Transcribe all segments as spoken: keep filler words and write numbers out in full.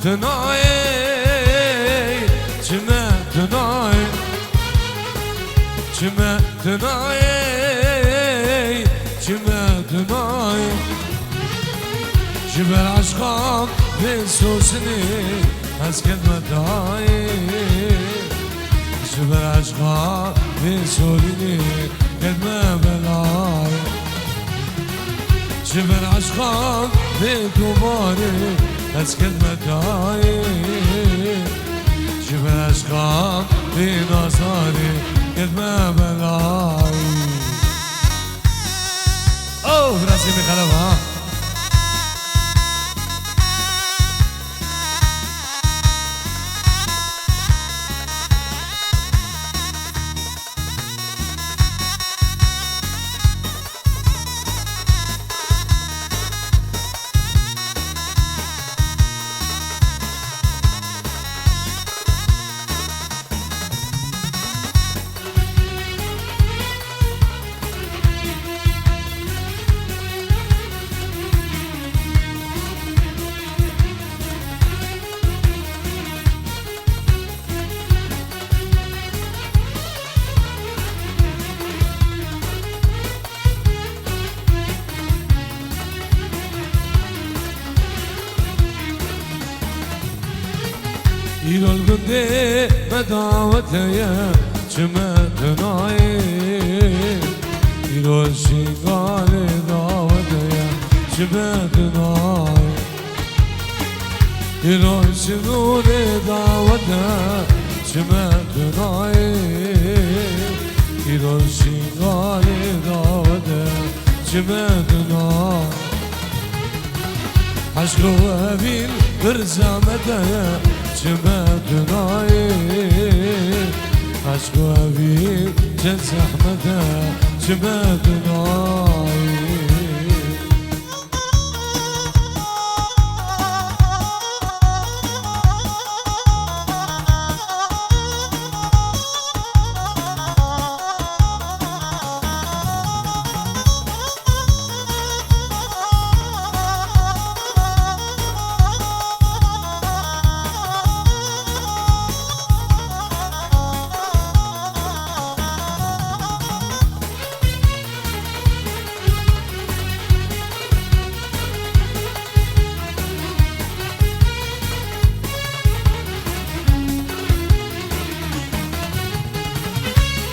Dinayê, çime dinayê, çime dinayê, çime dinayê. Ji ber eşqan vê sozinê ez kedme dayê. Ji ber eşqan vê sozinê kedme belayê. Ji ber eşqan vê domarê ez kedme dayê. Ji ber eşqan vê nazarê kedme belayê. Oh, Birazî min xelef ha. Îro li gundê me dawet heye, çime dinayê. Îro li Şingalê dawet heye, çime dinayê. Îro li Şinûnê dawet e, çime dinayê. Îro li Şingalê dawet e, çime dinayê. Eşq û evîn bir zehmet e, çime dinayê. Eşq û evîn çend zehmet e, çime dinayê.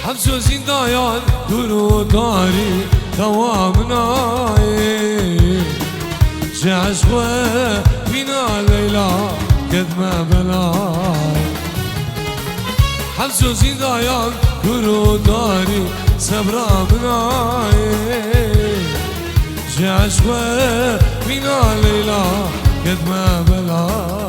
Hemso zîndayan dûr û darî dewam nayê. Ji eşq we mîna Leyla kedme belayê. Hemso zîndayan dûr û darî sebra min ayê. Ji eşq we mîna Leyla kedme belayê.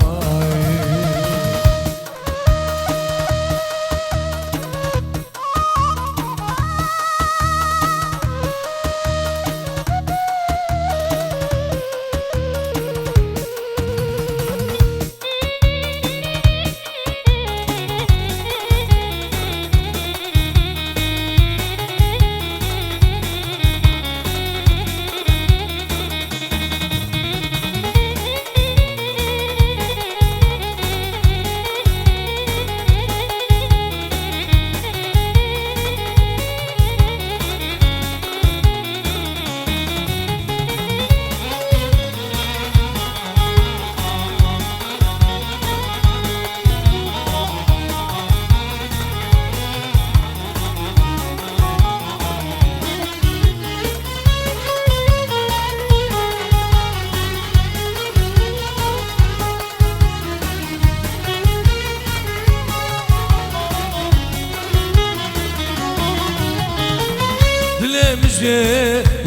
Dilê min jê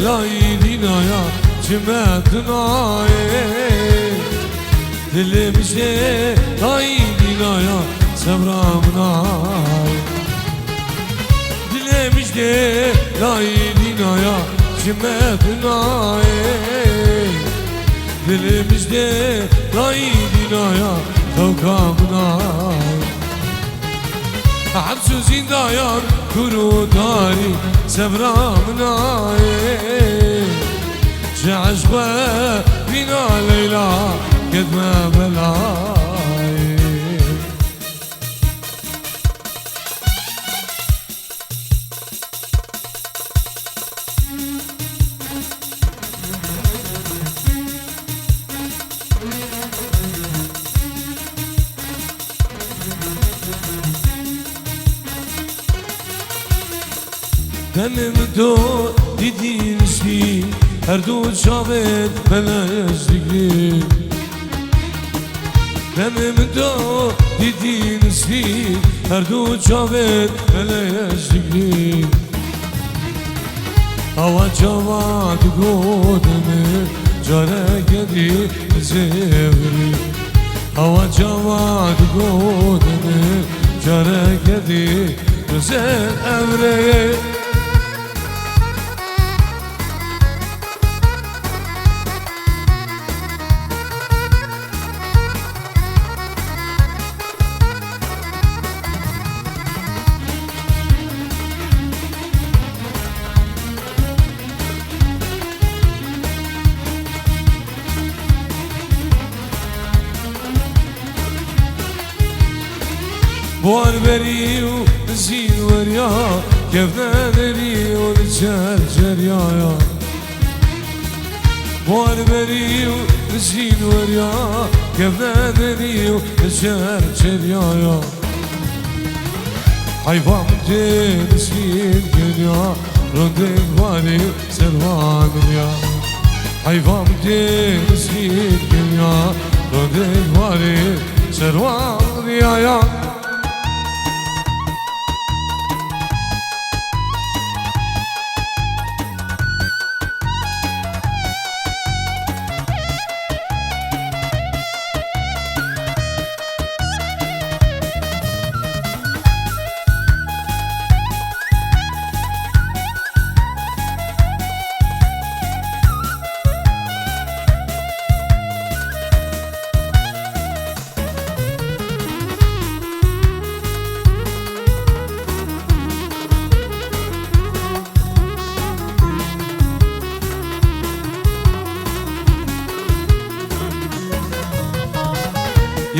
layî dînaya, çime tu nayê. Dilê min jê layî dînaya, sebra min nayê. Dilê min jê layî dînaya, çime tu nayê. Dilê min jê layî dînaya, tewka min nayê. Hemsû zîndayan kûr û tarî sebra min nayê. Ji eşq we mîna Leyla kedme bela. Demê min to dîtî niştî, her du çavên me lej digrî. Demê min to dîtî niştî, her du çavên me lej digrî. Awa çawa digote min, careke dî zêvirî. Awa çawa digote min, careke dî zêvirî. Buhar berî û zîn weriya, kevne derî û li çer çeriyaya. Buhar berî û zîn weriya, kevne derî û li çer çeriyaya. Heyfa min tê niştîn keniya, rondê barê servan ya. Heyfa min tê niştîn keniya, rondê barê servan ya.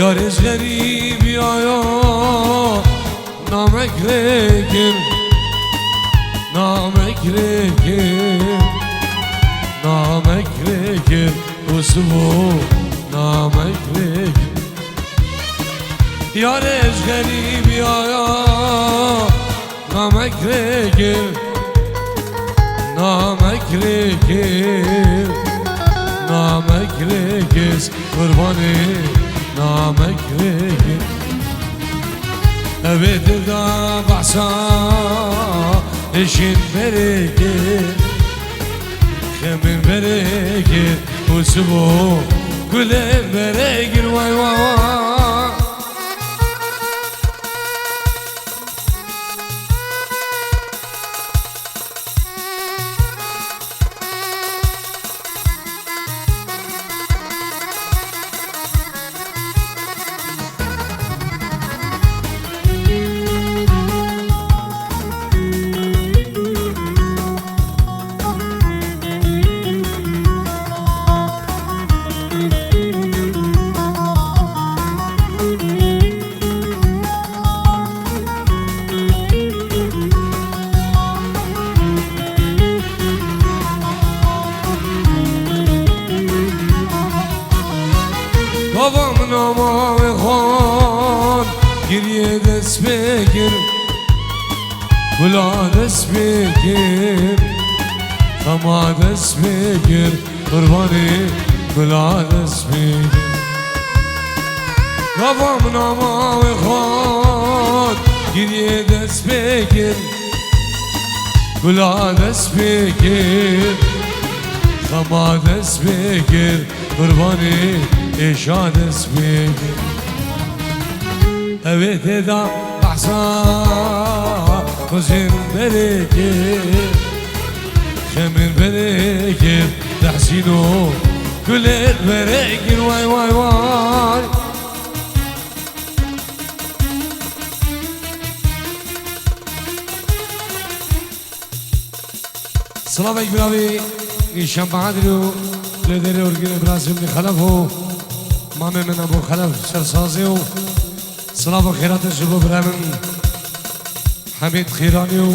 Yarê ji xerîbiyaya namek lê kir, namek lê kir, namek lê kir, û sivo namek lê kir. Yarê ji xerîbiyaya namek lê kir, namek lê kir, namek lê kir, qurbanê namek lê kir. Evê dil da behsa êşên berê kir, xemên berê kir, û sivo gulên berê kir, way, way, way. Baba min ama wê xwan giriyê dest pê kir, gula dest pê kir, xema dest pê kir. Qurbanê gula dest pê kir. Gava min ama wê xwar, giriyê dest pê kir. Gula dest pê kir, xema dest pê kir. Qurbanê êşa dest pê kir. Ew ê tê de behsa xwezên berê kir, xemên berê kir, tehsîn û gulên berê kir, way, way, way. Silavek biravî Nîşan Bahadir û lêderê orgînê Birazîm Xelef û mamê min Ebû Xelef sersazê û silav û xêratê ji bo birayê min Hemîd Xîranî û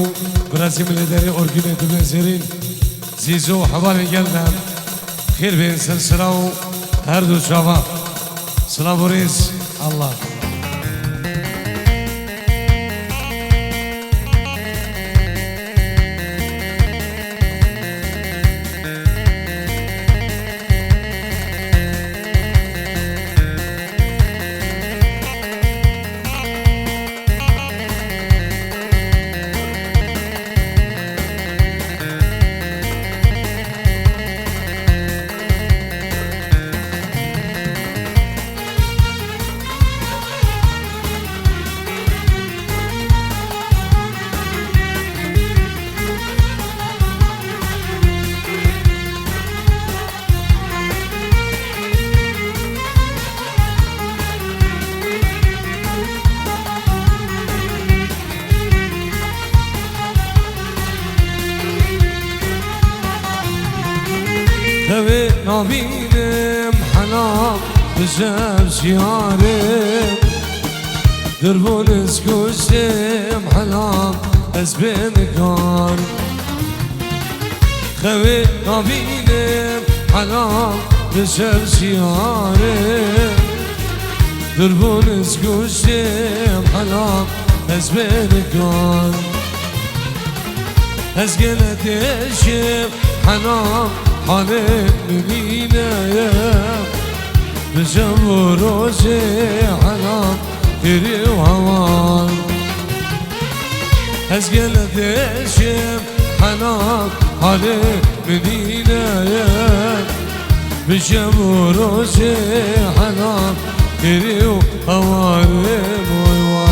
Birazîm lêderê orgînê Dibê Zêrîn, Zîzo û hevalên gel de xêr bên ser sira û her du çava. Silav û rêz Allah. Nabînim helam, bi şev şiyarê. Durbûn ez kuştim helam, ez bê nikar. Xewê nabînim helam, bi şev şiyarê. Durbûn ez kuştim helam, ez bê nikar. Ez gele dêşim helam, halê min nîne ye. Bi şev û rojê helam, têrî û hewan. Ez gele dêşim helam, halê min nîne ye. Bi şev û rojê helam, têrî û hewanê, vay vay.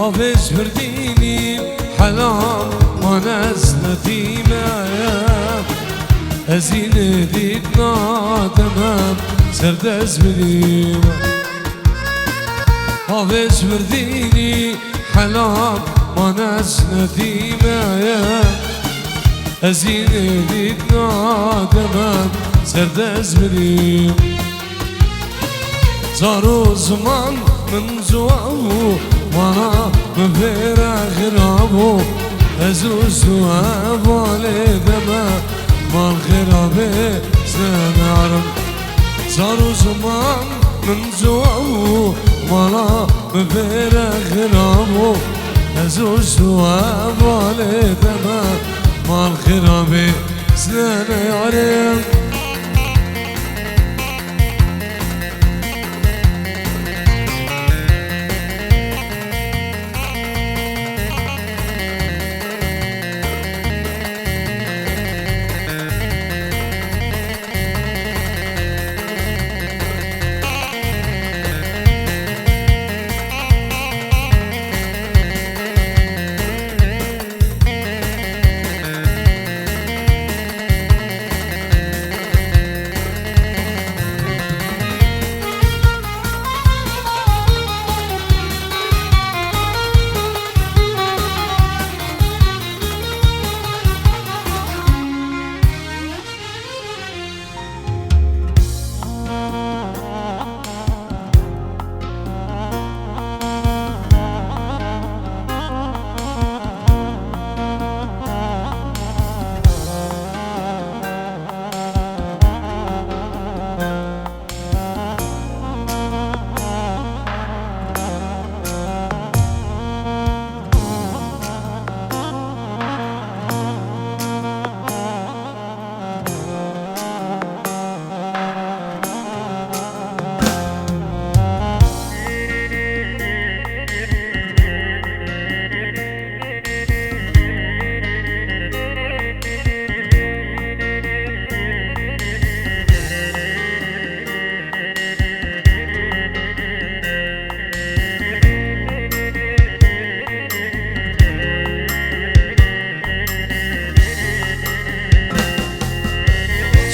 Avêj virdînî helam, man ez nedîme. Ez î nedît nademem, serdest birîme. Avêj virdînî helam, man ez nedîme. Ez î nedît nademem, serdest birîm. Zar û ziman min ziwa bû, mala min vêre xira bû. Ez û ji hevalê deme, mal xirabê sine yarim. Zar û ziman min ziwa bû, mala min vêre xira bû. Ez û ji hevalê deme, mal xirabê sine yarim.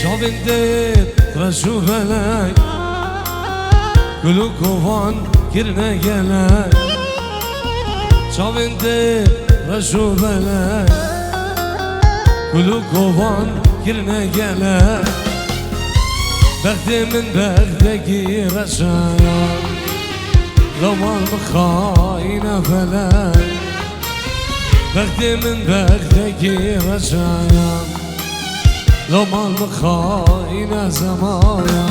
Çavên te reş û belek, gul û kovan kirine gelek. Çavên te reş û belek, gul û kovan kirine gelek. Bextê min bextekî reşaya, lewal min xayîne felek. Bextê min bextekî reşaya, lewal min xayîne zemaya.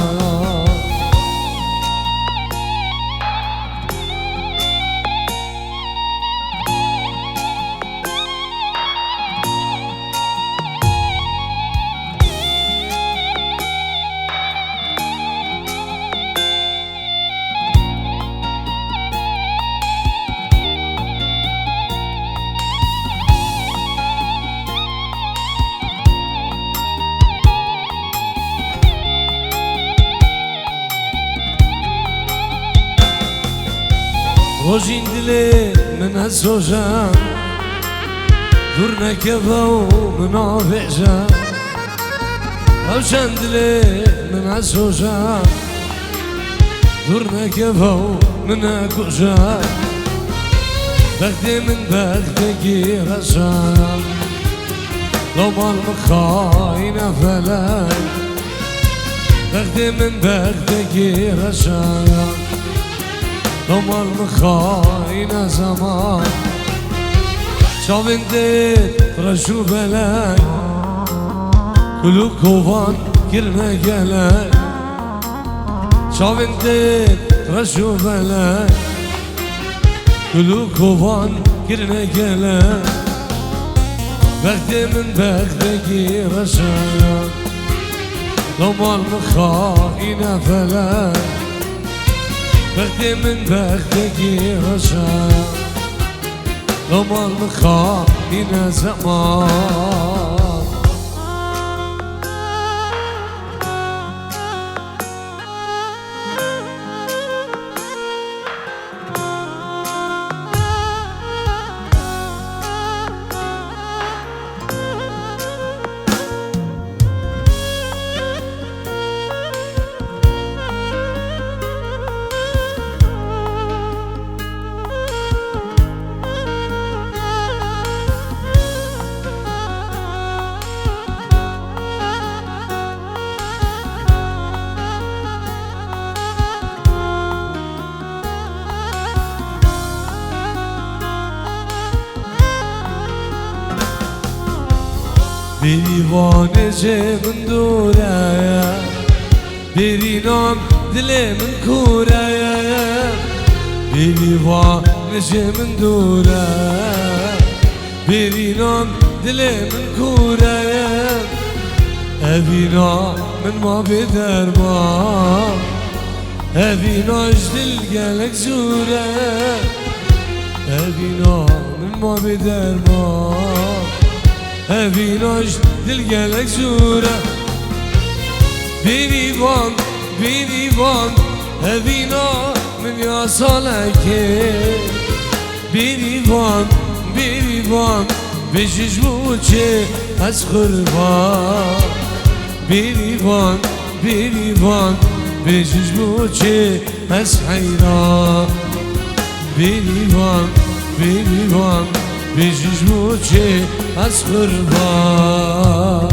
Rojîn dilê min ez soja, dûr nekeve û min avêje. Ew çend dilê min ez soja, dûr nekeve û min nekuje. Bextê min bextekî reşa, domal min xayîne felek. Bextê min bextekî reşa, domal min xayîne zeman. Çavên dê reş û belek, kul û kovan kirine gelek. Çavên dê reş û belek, kul û kovan kirine gelek. Bextê min bextekî reşa, domal min xayîne felek. Bextê min bextekî reşa, domal min xayîne zeman. Bêrîvanê ji min dûr e, bêrînan dilê min kûr e. Bêrîvanê ji min dûr e, bêrînan dilê min kûr e. Evîna min ma bê derman. Evîna ji dil gelek zûr e. Evîna min ma bê derman. Evîna ji dil gelek zûr e. Bêrîvan, bêrîvan, evîna min ya salekê. Bêrîvan, bêrîvan, bêjî ji bo çi ez qurban. Bêrîvan, bêrîvan, bêjî ji bo çi ez heyran. Bêrîvan, bêrîvan, bêjî ji bo çi ez qurban.